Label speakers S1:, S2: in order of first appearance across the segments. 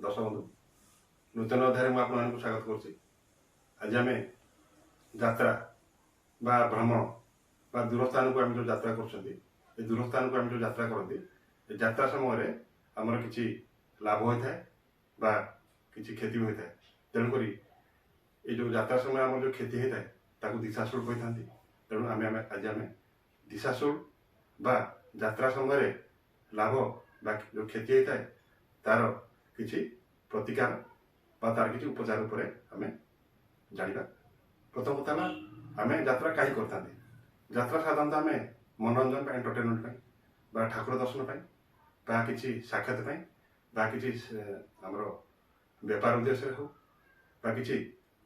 S1: ଦର୍ଶକ ବନ୍ଧୁ, ନୂତନ ଅଧ୍ୟାୟରେ ମୁଁ ଆପଣମାନଙ୍କୁ ସ୍ୱାଗତ କରୁଛି। ଆଜି ଆମେ ଯାତ୍ରା ବା ଭ୍ରମଣ ବା ଦୂର ସ୍ଥାନକୁ ଆମେ ଯେଉଁ ଯାତ୍ରା କରୁଛନ୍ତି, ଏ ଦୂର ସ୍ଥାନକୁ ଆମେ ଯେଉଁ ଯାତ୍ରା କରନ୍ତି, ଏ ଯାତ୍ରା ସମୟରେ ଆମର କିଛି ଲାଭ ହୋଇଥାଏ ବା କିଛି କ୍ଷତି ବି ହୋଇଥାଏ। ତେଣୁକରି ଏ ଯେଉଁ ଯାତ୍ରା ସମୟରେ ଆମର ଯେଉଁ କ୍ଷତି ହୋଇଥାଏ, ତାକୁ ଦିଶାଶୂଳ କହିଥାନ୍ତି। ତେଣୁ ଆମେ ଆଜି ଆମେ ଦିଶାଶୂଳ ବା ଯାତ୍ରା ସମୟରେ ଲାଭ ବା ଯେଉଁ କ୍ଷତି ହୋଇଥାଏ, ତାର କିଛି ପ୍ରତିକାର ବା ତାର କିଛି ଉପଚାର ଉପରେ ଆମେ ଜାଣିବା। ପ୍ରଥମ କଥା ହେଲା, ଆମେ ଯାତ୍ରା କାହିଁ କରିଥାନ୍ତି? ଯାତ୍ରା ସାଧାରଣତଃ ଆମେ ମନୋରଞ୍ଜନ ପାଇଁ, ଏଣ୍ଟରଟେନମେଣ୍ଟ ପାଇଁ ବା ଠାକୁର ଦର୍ଶନ ପାଇଁ ବା କିଛି ସାକ୍ଷାତ ପାଇଁ ବା କିଛି ଆମର ବେପାର ଉଦ୍ଦେଶ୍ୟରେ ହେଉ ବା କିଛି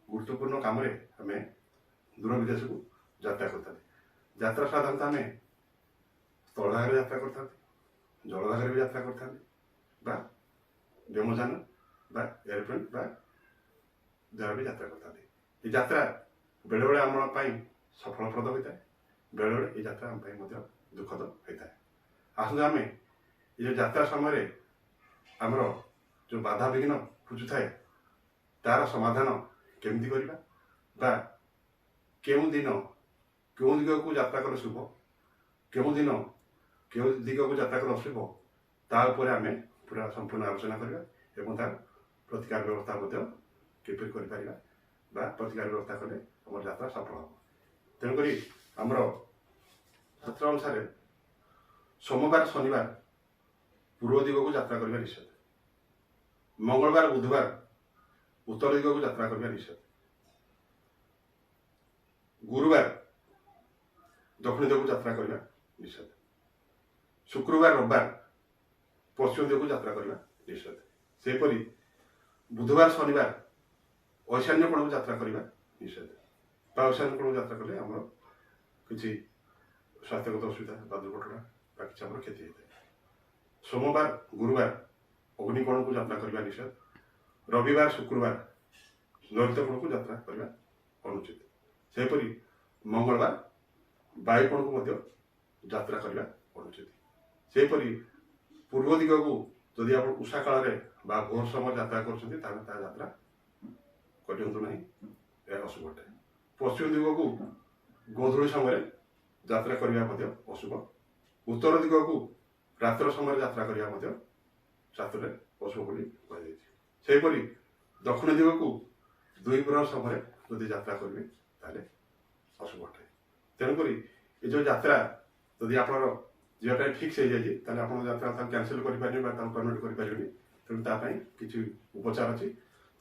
S1: ଗୁରୁତ୍ୱପୂର୍ଣ୍ଣ କାମରେ ଆମେ ଦୂର ବିଦେଶକୁ ଯାତ୍ରା କରିଥାନ୍ତି। ଯାତ୍ରା ସାଧାରଣତଃ ଆମେ ସ୍ଥଳଭାଗରେ ଯାତ୍ରା କରିଥାନ୍ତି, ଜଳଭାଗରେ ବି ଯାତ୍ରା କରିଥାନ୍ତି ବା ବ୍ୟୋମଯାନ ବା ଏରୋପ୍ଲେନ୍ ବା ଦ୍ୱାରା ବି ଯାତ୍ରା କରିଥାନ୍ତି। ଏ ଯାତ୍ରା ବେଳେବେଳେ ଆମ ପାଇଁ ସଫଳପ୍ରଦ ହୋଇଥାଏ, ବେଳେବେଳେ ଏ ଯାତ୍ରା ଆମ ପାଇଁ ମଧ୍ୟ ଦୁଃଖଦ ହୋଇଥାଏ। ଆସନ୍ତୁ, ଆମେ ଏ ଯେଉଁ ଯାତ୍ରା ସମୟରେ ଆମର ଯେଉଁ ବାଧାବିଘ୍ନ ଖୋଜୁଥାଏ, ତାର ସମାଧାନ କେମିତି କରିବା ବା କେଉଁ ଦିନ କେଉଁ ଦିଗକୁ ଯାତ୍ରା କଲେ ଶୁଭ, କେଉଁ ଦିନ କେଉଁ ଦିଗକୁ ଯାତ୍ରା କଲେ ଅଶୁଭ, ତା ଉପରେ ଆମେ ପୁରା ସମ୍ପୂର୍ଣ୍ଣ ଆଲୋଚନା କରିବା ଏବଂ ତାର ପ୍ରତିକାର ବ୍ୟବସ୍ଥା ମଧ୍ୟ କିପରି କରିପାରିବା ବା ପ୍ରତିକାର ବ୍ୟବସ୍ଥା କଲେ ଆମର ଯାତ୍ରା ସଫଳ ହେବ। ତେଣୁକରି ଆମର ଶାସ୍ତ୍ର ଅନୁସାରେ ସୋମବାର, ଶନିବାର ପୂର୍ବ ଦିଗକୁ ଯାତ୍ରା କରିବା ନିଷେଧ। ମଙ୍ଗଳବାର, ବୁଧବାର ଉତ୍ତର ଦିଗକୁ ଯାତ୍ରା କରିବା ନିଷେଧ। ଗୁରୁବାର ଦକ୍ଷିଣ ଦିଗକୁ ଯାତ୍ରା କରିବା ନିଷେଧ। ଶୁକ୍ରବାର, ରବିବାର ପଶ୍ଚିମ ଦିଗକୁ ଯାତ୍ରା କରିବା ନିଷେଧ। ସେହିପରି ବୁଧବାର, ଶନିବାର ଐଶାନ୍ୟ କୋଣକୁ ଯାତ୍ରା କରିବା ନିଷେଧ ବା ଐଶାନ୍ୟ କୋଣକୁ ଯାତ୍ରା କଲେ ଆମର କିଛି ସ୍ୱାସ୍ଥ୍ୟଗତ ଅସୁବିଧା ବା ଦୁର୍ଘଟଣା ବା କିଛି ଆମର କ୍ଷତି ହୋଇଥାଏ। ସୋମବାର, ଗୁରୁବାର ଅଗ୍ନିକୋଣକୁ ଯାତ୍ରା କରିବା ନିଷେଧ। ରବିବାର, ଶୁକ୍ରବାର ନୈଋତ୍ୟ କୋଣକୁ ଯାତ୍ରା କରିବା ଅନୁଚିତ। ସେହିପରି ମଙ୍ଗଳବାର ବାୟୁକୋଣକୁ ମଧ୍ୟ ଯାତ୍ରା କରିବା ଅନୁଚିତ। ସେହିପରି ପୂର୍ବ ଦିଗକୁ ଯଦି ଆପଣ ଉଷା କାଳରେ ବା ଭୋର ସମୟ ଯାତ୍ରା କରୁଛନ୍ତି, ତାହେଲେ ତାହା ଯାତ୍ରା କରନ୍ତୁ ନାହିଁ, ଏହା ଅଶୁଭ ଅଟେ। ପଶ୍ଚିମ ଦିଗକୁ ଗୋଧୂଳି ସମୟରେ ଯାତ୍ରା କରିବା ମଧ୍ୟ ଅଶୁଭ। ଉତ୍ତର ଦିଗକୁ ରାତ୍ର ସମୟରେ ଯାତ୍ରା କରିବା ମଧ୍ୟ ଶାସ୍ତ୍ରରେ ଅଶୁଭ ବୋଲି କୁହାଯାଇଛି। ସେହିପରି ଦକ୍ଷିଣ ଦିଗକୁ ଦୁଇ ପ୍ରହର ସମୟରେ ଯଦି ଯାତ୍ରା କରିବେ, ତାହେଲେ ଅଶୁଭ ଅଟେ। ତେଣୁକରି ଏ ଯେଉଁ ଯାତ୍ରା ଯଦି ଆପଣଙ୍କର ଯିବା ପାଇଁ ଫିକ୍ସ ହେଇଯାଇଛି, ତାହେଲେ ଆପଣ ଯାତ୍ରା ତାକୁ କ୍ୟାନସେଲ୍ କରିପାରିବେନି ବା ତାକୁ ପରମିଟ୍ କରିପାରିବେନି। ତେଣୁ ତା ପାଇଁ କିଛି ଉପଚାର ଅଛି।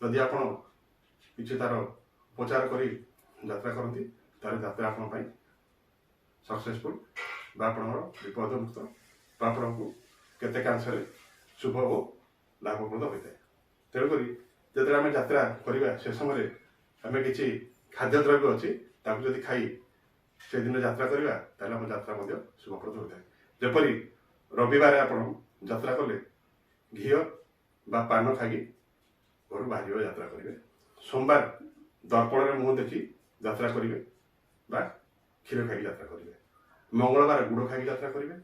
S1: ଯଦି ଆପଣ କିଛି ତାର ଉପଚାର କରି ଯାତ୍ରା କରନ୍ତି, ତାହେଲେ ଯାତ୍ରା ଆପଣଙ୍କ ପାଇଁ ସକ୍ସେସଫୁଲ୍ ବା ଆପଣଙ୍କର ବିପଦମୁକ୍ତ ବା ଆପଣଙ୍କୁ କେତେକାଂଶରେ ଶୁଭ ଓ ଲାଭପ୍ରଦ ହୋଇଥାଏ। ତେଣୁକରି ଯେତେବେଳେ ଆମେ ଯାତ୍ରା କରିବା, ସେ ସମୟରେ ଆମେ କିଛି ଖାଦ୍ୟଦ୍ରବ୍ୟ ଅଛି, ତାକୁ ଯଦି ଖାଇ ସେଦିନ ଯାତ୍ରା କରିବା, ତାହେଲେ ଆମ ଯାତ୍ରା ମଧ୍ୟ ଶୁଭପ୍ରଦ ହୋଇଥାଏ। ଯେପରି ରବିବାର ଆପଣ ଯାତ୍ରା କଲେ ଘିଅ ବା ପାନ ଖାଇକି ଘରୁ ବାହାରିବା ଯାତ୍ରା କରିବେ। ସୋମବାର ଦର୍ପଣରେ ମୁହଁ ଦେଖି ଯାତ୍ରା କରିବେ ବା କ୍ଷୀର ଖାଇକି ଯାତ୍ରା କରିବେ। ମଙ୍ଗଳବାର ଗୁଡ଼ ଖାଇକି ଯାତ୍ରା କରିବେ।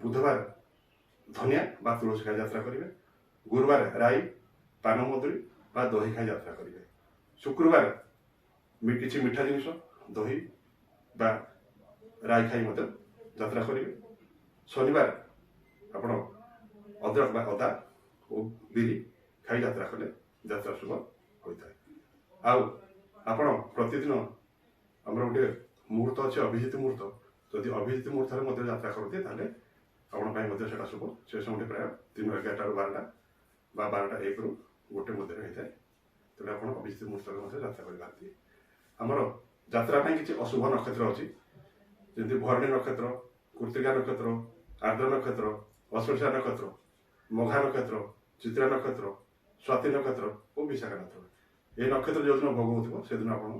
S1: ବୁଧବାର ଧନିଆ ବା ତୁଳସୀ ଖାଇ ଯାତ୍ରା କରିବେ। ଗୁରୁବାର ରାଇ, ପାନମଧୁରୀ ବା ଦହି ଖାଇ ଯାତ୍ରା କରିବେ। ଶୁକ୍ରବାର କିଛି ମିଠା ଜିନିଷ, ଦହି ବା ରାଇ ଖାଇ ମଧ୍ୟ ଯାତ୍ରା କରିବେ। ଶନିବାର ଆପଣ ଅଦରକ ବା ଅଦା ଓ ବିରି ଖାଇ ଯାତ୍ରା କଲେ ଯାତ୍ରା ଶୁଭ ହୋଇଥାଏ। ଆଉ ଆପଣ ପ୍ରତିଦିନ ଆମର ଗୋଟିଏ ମୁହୂର୍ତ୍ତ ଅଛି, ଅଭିଜିତ ମୁହୂର୍ତ୍ତ। ଯଦି ଅଭିଜିତ ମୁହୂର୍ତ୍ତରେ ମଧ୍ୟ ଯାତ୍ରା କରନ୍ତି, ତାହେଲେ ଆପଣଙ୍କ ପାଇଁ ମଧ୍ୟ ସେଇଟା ଶୁଭ। ସେ ସମୟଟି ପ୍ରାୟ ଦିନ 11ଟାରୁ 12ଟା ବା 12ଟା 1ରୁ 1 ମଧ୍ୟରେ ହୋଇଥାଏ। ତେଣୁ ଆପଣ ଅଭିଜିତ ମୁହୂର୍ତ୍ତରେ ମଧ୍ୟ ଯାତ୍ରା କରିପାରନ୍ତି। ଆମର ଯାତ୍ରା ପାଇଁ କିଛି ଅଶୁଭ ନକ୍ଷତ୍ର ଅଛି, ଯେମିତି ଭରଣୀ ନକ୍ଷତ୍ର, କୃତିକା ନକ୍ଷତ୍ର, ଆର୍ଦ୍ର ନକ୍ଷତ୍ର, ଅଶ୍ଳେଷା ନକ୍ଷତ୍ର, ମଘା ନକ୍ଷତ୍ର, ଚିତ୍ରା ନକ୍ଷତ୍ର, ସ୍ୱାତି ନକ୍ଷତ୍ର ଓ ବିଶାଖା ନକ୍ଷତ୍ର। ଏହି ନକ୍ଷତ୍ର ଯେଉଁଦିନ ଭୋଗ ହେଉଥିବ, ସେଦିନ ଆପଣ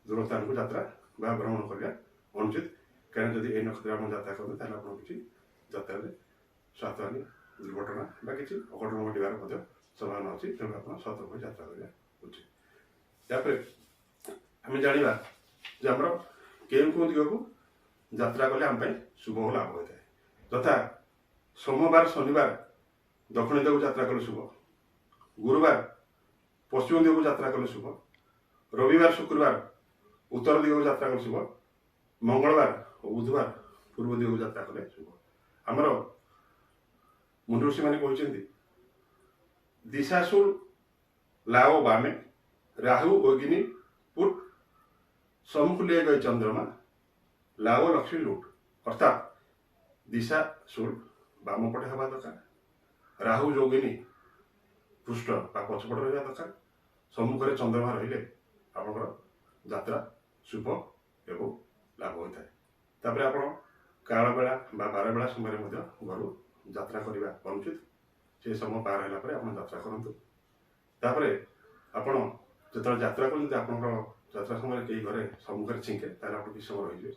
S1: ଦୂର ସ୍ଥାନକୁ ଯାତ୍ରା ବା ଭ୍ରମଣ କରିବା ଅନୁଚିତ। କାରଣ ଯଦି ଏହି ନକ୍ଷତ୍ର ଆପଣ ଯାତ୍ରା କରନ୍ତି, ତାହେଲେ ଆପଣ କିଛି ଯାତ୍ରାରେ ସ୍ୱାସ୍ଥ୍ୟହାନି, ଦୁର୍ଘଟଣା ବା କିଛି ଅଘଟଣ ଘଟିବାର ମଧ୍ୟ ସମ୍ଭାବନା ଅଛି। ତେଣୁ ଆପଣ ସତର୍କ ହୋଇ ଯାତ୍ରା କରିବା ଉଚିତ। ତାପରେ ଆମେ ଜାଣିବା ଯେ ଆମର କେଉଁ କେଉଁ ଦିଗକୁ ଯାତ୍ରା କଲେ ଆମ ପାଇଁ ଶୁଭ ଓ ଲାଭ ହୋଇଥାଏ। ଯଥା ସୋମବାର, ଶନିବାର ଦକ୍ଷିଣ ଦିଗକୁ ଯାତ୍ରା କଲେ ଶୁଭ। ଗୁରୁବାର ପଶ୍ଚିମ ଦିଗକୁ ଯାତ୍ରା କଲେ ଶୁଭ। ରବିବାର, ଶୁକ୍ରବାର ଉତ୍ତର ଦିଗକୁ ଯାତ୍ରା କଲେ ଶୁଭ। ମଙ୍ଗଳବାର ଓ ବୁଧବାର ପୂର୍ବ ଦିଗକୁ ଯାତ୍ରା କଲେ ଶୁଭ। ଆମର ମୁନି ଋଷିମାନେ କହିଛନ୍ତି, ଦିଶାଶୂଳ ଲାଓ ବାମେ, ରାହୁ ଯୋଗିନୀ ପୁଟ, ସମ୍ମୁଖ ଲେ ଗଇ ଚନ୍ଦ୍ରମା, ଲାଓ ଲକ୍ଷ୍ମୀ ଲୁଟ। ଅର୍ଥାତ୍ ଦିଶା ଶୂଳ ବାମ ପଟେ ହେବା ଦରକାର, ରାହୁ ଯୋଗିନୀ ପୃଷ୍ଠ ବା ପଛପଟେ ରହିବା ଦରକାର, ସମ୍ମୁଖରେ ଚନ୍ଦ୍ରମା ରହିଲେ ଆପଣଙ୍କର ଯାତ୍ରା ଶୁଭ ଏବଂ ଲାଭ ହୋଇଥାଏ। ତାପରେ ଆପଣ କାଳବେଳା ବା ବାରବେଳା ସମୟରେ ମଧ୍ୟ ଘରୁ ଯାତ୍ରା କରିବା ଅନୁଚିତ। ସେ ସମୟ ପାର ହେଲା ପରେ ଆପଣ ଯାତ୍ରା କରନ୍ତୁ। ତାପରେ ଆପଣ ଯେତେବେଳେ ଯାତ୍ରା କରୁଛନ୍ତି, ଆପଣଙ୍କର ଯାତ୍ରା ସମୟରେ କେହି ଘରେ ସମ୍ମୁଖରେ ଛିଙ୍କେ, ତାହେଲେ ଆପଣ କିଛି ସମୟ ରହିଯିବେ।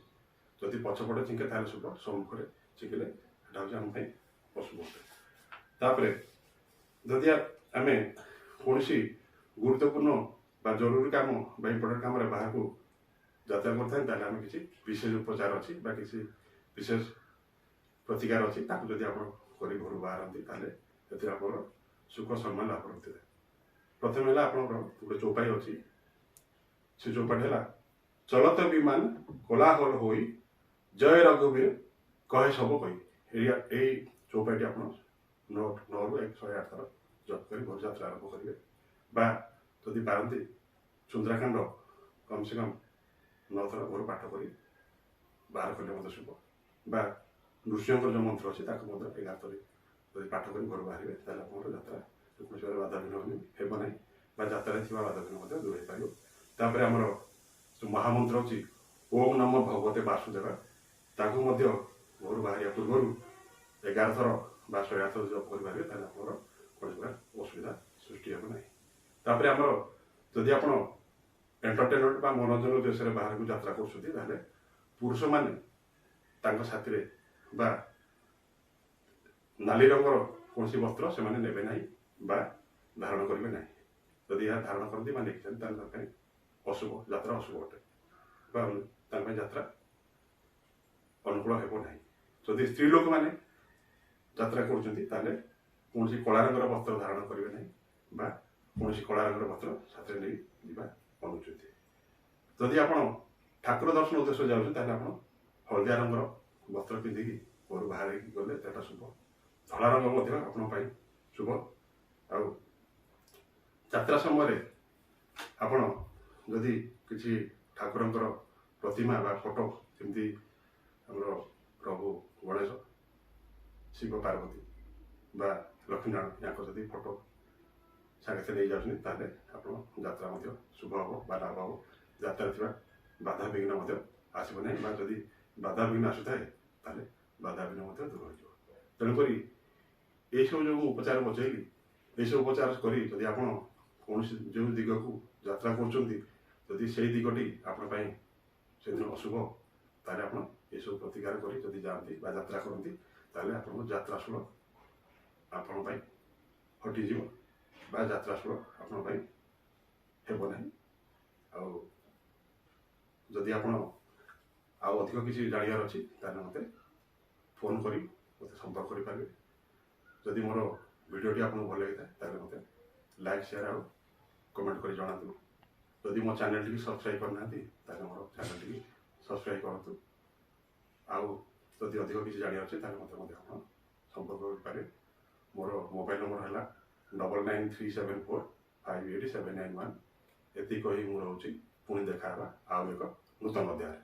S1: ଯଦି ପଛପଟେ ଛିଙ୍କେ ତାହେଲେ ଶୁଭ, ସମ୍ମୁଖରେ ଛିଙ୍କିଲେ ସେଟା ହେଉଛି ଆମ ପାଇଁ ଅଶୁଭ ଅଟେ। ତାପରେ ଯଦି ଆମେ କୌଣସି ଗୁରୁତ୍ୱପୂର୍ଣ୍ଣ ବା ଜରୁରୀ କାମ ବା ଇମ୍ପୋର୍ଟାଣ୍ଟ କାମରେ ବାହାରକୁ ଯାତ୍ରା କରିଥାନ୍ତି, ତାହେଲେ ଆମେ କିଛି ବିଶେଷ ଉପଚାର ଅଛି ବା କିଛି ବିଶେଷ ପ୍ରତିକାର ଅଛି। ତାକୁ ଯଦି ଆପଣ କରି ଘରୁ ବାହାରନ୍ତି, ତାହେଲେ ସେଥିରେ ଆପଣଙ୍କର ସୁଖ ସମ୍ମାନ ଲାଭ କରିଥାଏ। ପ୍ରଥମେ ହେଲା ଆପଣଙ୍କର ଗୋଟେ ଚୌପାଇ ଅଛି। ସେ ଚୌପାଇଟି ହେଲା, ଚଲତ ବିମାନ କୋଲାହଲ ହୋଇ, ଜୟ ରଘୁବୀର କହେ ସବୁ କହି। ଏଇ ଚୌପାଇଟି ଆପଣ 9ରୁ 108 ଥର ଜପ କରି ଘରୁ ଯାତ୍ରା ଆରମ୍ଭ କରିବେ ବା ଯଦି ପାରନ୍ତି ସୁନ୍ଦରାକାଣ୍ଡ କମ୍ ସେ କମ୍ 9 ଥର ଘରୁ ପାଠ କରି ବାହାର କଲେ ମଧ୍ୟ ଶୁଭ। ବା ନୃସିଂହଙ୍କର ଯେଉଁ ମନ୍ତ୍ର ଅଛି, ତାକୁ ମଧ୍ୟ 11 ଥର ଯଦି ପାଠ କରି ଘରୁ ବାହାରିବେ, ତାହେଲେ ଆପଣଙ୍କର ଯାତ୍ରା କୌଣସି ପ୍ରକାର ବାଧାବିଘ୍ନ ହେବ ନାହିଁ ବା ଯାତ୍ରାରେ ଥିବା ବାଧାବିଘ୍ନ ମଧ୍ୟ ଦୂର ହୋଇପାରିବ। ତାପରେ ଆମର ଯେଉଁ ମହାମନ୍ତ୍ର ଅଛି, ଓମ୍ ନମୋ ଭଗବତେ ବାସୁଦେବ, ତାକୁ ମଧ୍ୟ ଘରୁ ବାହାରିବା ପୂର୍ବରୁ 11 ଥର ବା 108 ଥର ଜପ କରିପାରିବେ, ତାହେଲେ ଆପଣଙ୍କର କୌଣସି ପ୍ରକାର ଅସୁବିଧା ସୃଷ୍ଟି ହେବ ନାହିଁ। ତାପରେ ଆମର ଯଦି ଆପଣ ଏଣ୍ଟରଟେନମେଣ୍ଟ ବା ମନୋରଞ୍ଜନ ଉଦ୍ଦେଶ୍ୟରେ ବାହାରକୁ ଯାତ୍ରା କରୁଛନ୍ତି, ତାହେଲେ ପୁରୁଷମାନେ ତାଙ୍କ ସାଥିରେ ବା ନାଲି ରଙ୍ଗର କୌଣସି ବସ୍ତ୍ର ସେମାନେ ନେବେ ନାହିଁ ବା ଧାରଣ କରିବେ ନାହିଁ। ଯଦି ଏହା ଧାରଣ କରନ୍ତି ବା ନେଇକି ଯାଆନ୍ତି, ତାହେଲେ ତାଙ୍କ ପାଇଁ ଅଶୁଭ, ଯାତ୍ରା ଅଶୁଭ ଅଟେ ବା ତାଙ୍କ ପାଇଁ ଯାତ୍ରା ଅନୁକୂଳ ହେବ ନାହିଁ। ଯଦି ସ୍ତ୍ରୀ ଲୋକମାନେ ଯାତ୍ରା କରୁଛନ୍ତି, ତାହେଲେ କୌଣସି କଳା ରଙ୍ଗର ବସ୍ତ୍ର ଧାରଣ କରିବେ ନାହିଁ ବା କୌଣସି କଳା ରଙ୍ଗର ବସ୍ତ୍ର ସାଥିରେ ନେଇ ଯିବା ଅନୁଚିତ। ଯଦି ଆପଣ ଠାକୁର ଦର୍ଶନ ଉଦ୍ଦେଶ୍ୟରେ ଯାଉଛନ୍ତି, ତାହେଲେ ଆପଣ ହଳଦିଆ ରଙ୍ଗର ବସ୍ତ୍ର ପିନ୍ଧିକି ଘରୁ ବାହାରିକି ଗଲେ ସେଟା ଶୁଭ। ଧଳା ରଙ୍ଗ ମଧ୍ୟ ଆପଣଙ୍କ ପାଇଁ ଶୁଭ। ଆଉ ଯାତ୍ରା ସମୟରେ ଆପଣ ଯଦି କିଛି ଠାକୁରଙ୍କର ପ୍ରତିମା ବା ଫଟୋ, ଯେମିତି ଆମର ପ୍ରଭୁ ଗଣେଶ, ଶିବ ପାର୍ବତୀ ବା ଲକ୍ଷ୍ମୀନାରାୟଣ, ୟାଙ୍କ ଯଦି ଫଟୋ ସାଙ୍ଗେ ନେଇ ଯାଉଛନ୍ତି, ତାହେଲେ ଆପଣ ଯାତ୍ରା ମଧ୍ୟ ଶୁଭ ହେବ ବା ଲାଭ ହେବ। ଯାତ୍ରାରେ ଥିବା ବାଧାବିଘ୍ନ ମଧ୍ୟ ଆସିବ ନାହିଁ ବା ଯଦି ବାଧାବିଘ୍ନ ଆସୁଥାଏ, ତାହେଲେ ବାଧାବିଘ୍ନ ମଧ୍ୟ ଦୂର ହୋଇଯିବ। ତେଣୁକରି ଏଇସବୁ ଯେଉଁ ମୁଁ ଉପଚାର ବତେଇଲି, ଏଇସବୁ ଉପଚାର କରି ଯଦି ଆପଣ କୌଣସି ଯେଉଁ ଦିଗକୁ ଯାତ୍ରା କରୁଛନ୍ତି, ଯଦି ସେଇ ଦିଗଟି ଆପଣଙ୍କ ପାଇଁ ସେଦିନ ଅଶୁଭ, ତାହେଲେ ଆପଣ ଏସବୁ ପ୍ରତିକାର କରି ଯଦି ଯାଆନ୍ତି ବା ଯାତ୍ରା କରନ୍ତି, ତାହେଲେ ଆପଣଙ୍କ ଯାତ୍ରା ଶୂଳ ଆପଣଙ୍କ ପାଇଁ ହଟିଯିବ ବା ଯାତ୍ରା ଶୂଳ ଆପଣଙ୍କ ପାଇଁ ହେବ ନାହିଁ। ଆଉ ଯଦି ଆପଣ ଆଉ ଅଧିକ କିଛି ଜାଣିବାର ଅଛି, ତାହେଲେ ମୋତେ ଫୋନ୍ କରି ମୋତେ ସମ୍ପର୍କ କରିପାରିବେ। ଯଦି ମୋର ଭିଡ଼ିଓଟି ଆପଣଙ୍କୁ ଭଲ ଲାଗିଥାଏ, ତାହେଲେ ମୋତେ ଲାଇକ୍, ସେୟାର ଆଉ କମେଣ୍ଟ କରି ଜଣାନ୍ତୁ। ଯଦି ମୋ ଚ୍ୟାନେଲଟିକି ସବସ୍କ୍ରାଇବ୍ କରିନାହାନ୍ତି, ତାହେଲେ ମୋର ଚ୍ୟାନେଲଟିକି ସବସ୍କ୍ରାଇବ୍ କରନ୍ତୁ। ଆଉ ଯଦି ଅଧିକ କିଛି ଜାଣିବାର ଅଛି, ତାହେଲେ ମୋତେ ମଧ୍ୟ ଆପଣ ସମ୍ପର୍କ କରିପାରିବେ। ମୋର ମୋବାଇଲ ନମ୍ବର ହେଲା 9937458791। ଏତିକି କହି ମୁଁ ରହୁଛି। ପୁଣି ଦେଖା ହେବା ଆଉ ଏକ ନୂତନ ଅଧ୍ୟାୟରେ।